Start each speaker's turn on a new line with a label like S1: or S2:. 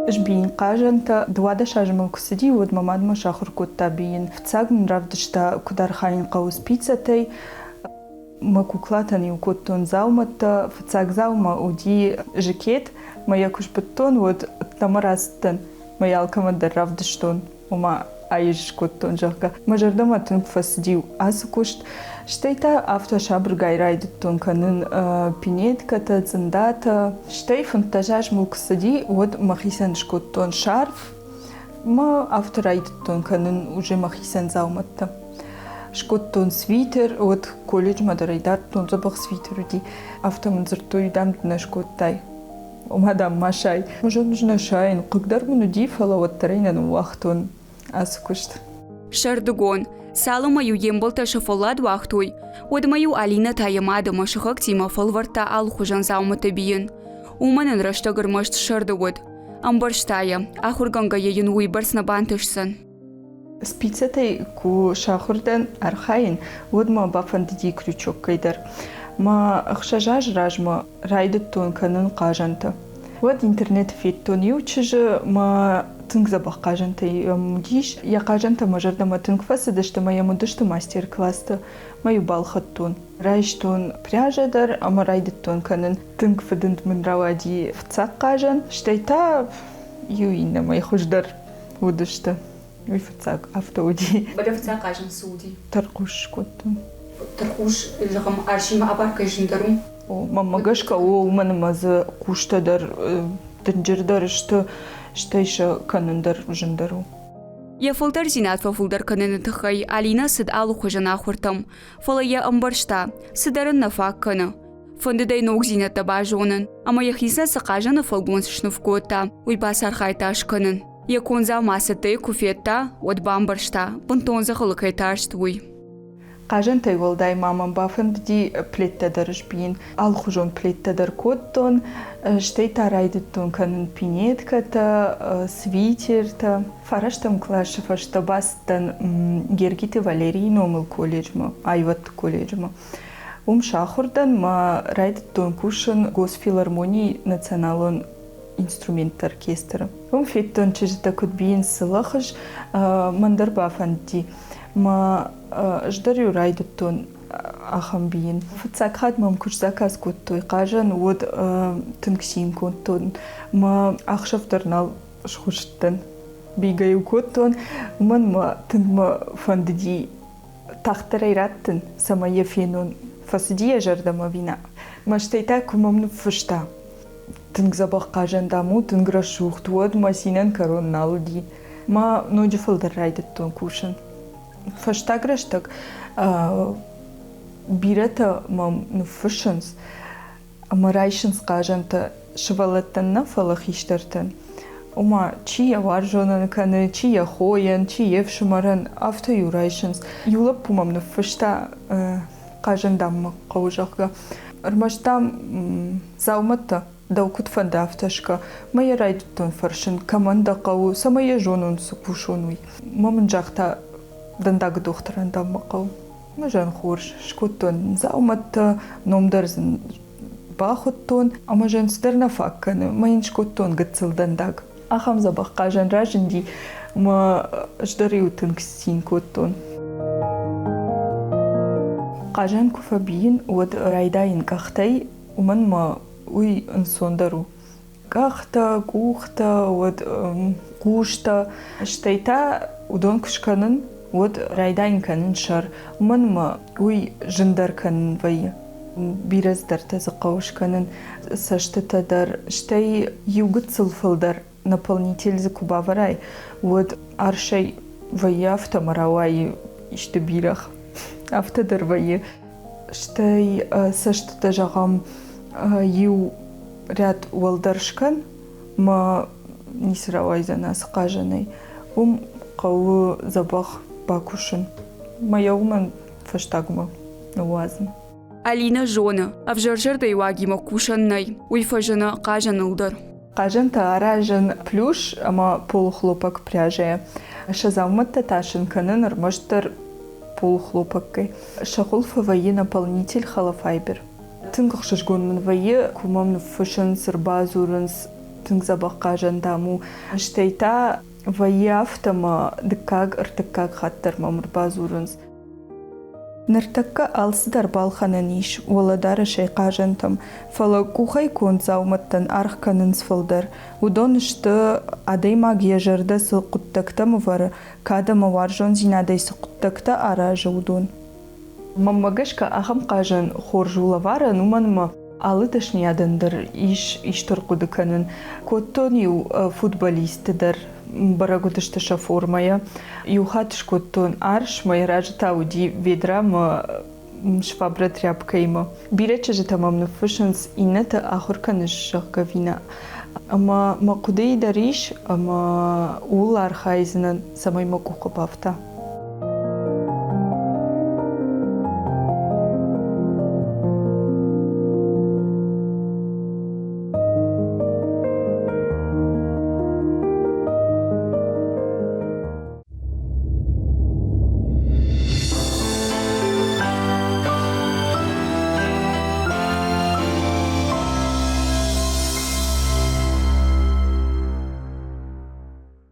S1: Ӕз бийын хъазӕнтӕ. 12 азы мыл куы цыди, уӕд мӕ мад мӕ сахуыр кодта бийын. Фыццаг мын равдыста, куыд архайын хъӕуы спицӕтӕй. Мӕ куклатӕн-иу кодтон дзаумӕттӕ. Фыццаг дзаума уыди жакет. Мӕ йӕ куы сбыдтон, уӕд ӕддӕмӕ рацыдтӕн. Мӕ йӕ алкӕмӕн дӕр равдыстон. Ома ӕз скодтон, зӕгъгӕ. Мӕ зӕрдӕмӕ тынг фӕцыди ацы куыст. Стӕй та афтӕ сабыргай райдыдтон кӕнын пинеткӕтӕ, цъындатӕ. Стӕй 15 аз мыл куы цыди, уӕд мӕхицӕн скодтон шарф. Мӕ афтӕ райдыдтон кӕнын уже мӕхицӕн дзаумӕттӕ. Скодтон свитер, уӕд колледжмӕ дӕр ӕй дардтон, дзӕбӕх свитер уыди. Афтӕ мын дзырдтой, дам, ды нӕ скодтай. Ома, дам, ма сай. Зын нӕ сайын, хъыг дӕр мын уыди, фӕлӕ уӕддӕр ӕй нӕ ныууагътон ацы куыст.
S2: Сӕрдыгон, цалынмӕ-иу йе мбӕлттӕ сӕ фӕллад уагътой, уӕдмӕ-иу Алинӕ та йӕ мад ӕмӕ сыхӕгтимӕ фӕлвӕрдта алыхуызӕн дзаумӕттӕ бийын. Уымӕн ын рӕстӕг ӕрмӕст сӕрды уыд. Ӕмбӕрста йӕ, ахуыргӕнгӕйӕ йын уыйбӕрц нӕ бантысдзӕн.
S1: Спицӕтӕй ку сахур дӕн архайын, уӕд мӕ бафӕндыди крючоккӕй дӕр. Мӕ 6 азы размӕ райдыдтон кӕнын хъазӕнтӕ. Уӕд интернеты федтон иу чызджы, мӕ тынг дзӕбӕх хъазӕнтӕ йӕм уыдис. Йӕ хъазӕнтӕ мӕ зӕрдӕмӕ тынг фӕцыдысты ӕмӕ йӕм уыдысты мастер-класстӕ. Мӕ-иу балхӕдтон. Райстон пряжӕ дӕр ӕмӕ райдыдтон кӕнын. Тынг фыдынд мын рауади фыццаг хъазӕн, стӕй та иу иннӕмӕй хуыздӕр уыдысты. Уый фыццаг афтӕ уыди.
S2: Бӕлӕ фыццаг хъазын цы уыди?
S1: Тӕрхъус скодтон.
S2: Тӕрхъус зӕгъӕм, арсимӕ абаргӕ зындӕр у?
S1: О, мӕнмӕ гӕсгӕ у, уымӕн ӕмӕ дзы хъустӕ дӕр дынджырдӕр сты, стӕй сӕ кӕнын дӕр зындӕр у.
S2: Йӕ фылдӕрдзинад фӕфылдӕр кӕныны тыххӕй Алинӕ цыд алыхуызон ахуыртӕм, фӕлӕ йӕ ӕмбӕрста, цыдӕр ын нӕ фаг кӕны. Фӕндыд ӕй ногдзинӕдтӕ базонын, ӕмӕ йӕхицӕн цы хъазӕны фӕлгонц сныв кодта, уый бацархайдта скӕнын. Йӕ кондзау цӕттӕйы куы федта, уӕд бамбӕрста, бынтон дзӕгъӕлы кӕй тарст, уый.
S1: Хъазӕнтӕй уӕлдай ма мӕм бафӕндыди плеттӕ дӕр сбийын. Алыхуызон плеттӕ дӕр кодтон, стӕй та райдыдтон кӕнын пинеткӕтӕ, свитертӕ. Фарӕстӕм къласы фӕстӕ бацыдтӕн Гергиты Валерийы номыл колледжмӕ, аивӕдты колледжмӕ. Уым сахуыр дӕн мӕ райдыдтон кусын Госфилармонийы националон инструментты оркестры. Уым федтон чызджытӕ куыд бийынц сылӕхыз, мӕн дӕр бафӕндыди. Мӕ ӕз дӕр-иу райдыдтон ахӕм бийын. Фыццаг хатт мӕм куы заказ кодтой хъазӕн, уӕд тынг цин кодтон. Мӕ ӕхсӕв дӕр нал схуыстӕн. Бийгӕ-иу кодтон, уымӕн мӕ тынг мӕ фӕндыди тагъддӕр ӕй раттын, цӕмӕй йӕ фенон, фӕцыди йӕ зӕрдӕмӕ ӕви нӕ. Мӕстӕй та куы мӕм ныффыста, тынг дзӕбӕх хъазӕн, дам, у, тынг рӕсугъд, уӕд мӕ цинӕн кӕрон нал уыди. Мӕ ноджы фылдӕр райдыдтон кусын. Фӕстаг рӕстӕг бирӕтӕ мӕм ныффыссынц ӕмӕ райсынц хъазӕнтӕ сывӕллӕттӕн нӕ, фӕлӕ хистӕртӕн. Ома, чи йӕ уарзонӕн кӕны, чи йӕ хойӕн, чи йе фсымӕрӕн, афтӕ-иу райсынц. Иу лӕппу мӕм ныффыста, хъазӕн, дам, мӕ хъӕуы, зӕгъгӕ. Ӕрмӕст, дам, дзаумӕттӕ дӕу куыд фӕнды, афтӕ скӕ. Мӕ йӕ райдыдтон фӕрсын, кӕмӕн дӕ хъӕуы, цӕмӕй йӕ зонон, цы кусон, уый. Мӕ мын загъта, дӕндаг дохтырӕн, дам, мӕ хъӕуы. Мызӕн хорз скодтон дзаумӕттӕ, ном дӕр сын бахуыдтон, ӕмӕ зын цыдӕр нӕ фаг кӕны, мӕ йын скодтон гыццыл дӕндаг. Ахӕм дзӕбӕх хъазӕн разынди, мӕ ӕз дӕр-иу тынг цин кодтон. Хъазӕн куы фӕбийын, уӕд райдайын къӕхтӕй, уымӕн мӕ уый ӕнцондӕр у. Къӕхтӕ, къухтӕ, уӕд хъустӕ, стӕй та уыдон куы скӕнын, уӕд райдайын кӕнын сӕр, уымӕн ӕмӕ уый зындӕр кӕнын вӕййы. Бирӕ цыдӕртӕ дзы хъӕуы скӕнын, цӕстытӕ дӕр, стӕй иу гыццыл фылдӕр наполнитель дзы куы бавӕрай, уӕд арсӕй вӕййы афтӕ ӕмӕ рауайы исты бирӕгъ. Афтӕ дӕр вӕййы. Стӕй цӕстытӕ, зӕгъӕм, иу ряд уӕлдӕр скӕн, мӕ ницы рауайдзӕн ацы хъазӕнӕй. Уым хъӕуы дзӕбӕх бакусын. Мӕ йӕ уымӕн фӕстагмӕ ныууадзын.
S2: Алинӕ зоны, ӕвзӕр зӕрдӕйы уагимӕ кусӕн нӕй, уый фӕзыны хъазӕныл дӕр.
S1: Хъазӕнтӕ аразын плюш ӕмӕ полухлопок пряжӕйӕ. Сӕ дзаумӕттӕ та сын кӕнын ӕрмӕстдӕр полухлопоккӕй. Сӕ хуылфы вӕййы наполнитель холофайбер. Тынг ӕхсызгон мын вӕййы, куы мӕм ныффыссынц, ӕрбадзурынц. Тынг дзӕбӕх хъазӕн, дам, у. Стӕй та вӕййы афтӕ ӕмӕ дыккаг, ӕртыккаг хатт дӕр мӕм ӕрбадзурынц. Ныртӕккӕ алцыдӕр балхӕнӕн ис уӕлӕдарӕсӕй хъазӕнтӕм, фӕлӕ къухӕй конд дзаумӕттӕн аргъ кӕнынц фылдӕр. Уыдон сты, адӕймаг йӕ зӕрдӕ цы хъуыддӕгтӕм ӕвӕры, кад ӕмӕ уарзондзинадӕй цы хъуыддӕгтӕ аразы, уыдон. Мӕнмӕ гӕсгӕ, ахӕм хъазӕн хорз у лӕварӕн, уымӕн ӕмӕ алы дӕсныйадӕн дӕр ис исты ӕрхъуыды кӕнын. Кодтон-иу футболистты дӕр, бӕрӕг уыдысты сӕ формӕйӕ. Иу хатт скодтон арс, мӕ йӕ разы та уыди ведра ӕмӕ швабрӕ тряпкӕимӕ. Бирӕ чызджытӕ мӕм ныффыссынц, иннӕты ахуыр кӕныс, зӕгъгӕ, ӕви нӕ. Ӕмӕ мӕ хъуыдыйы дӕр ис, ӕмӕ ууыл архайдзынӕн, цӕмӕй мӕ къухы бафта.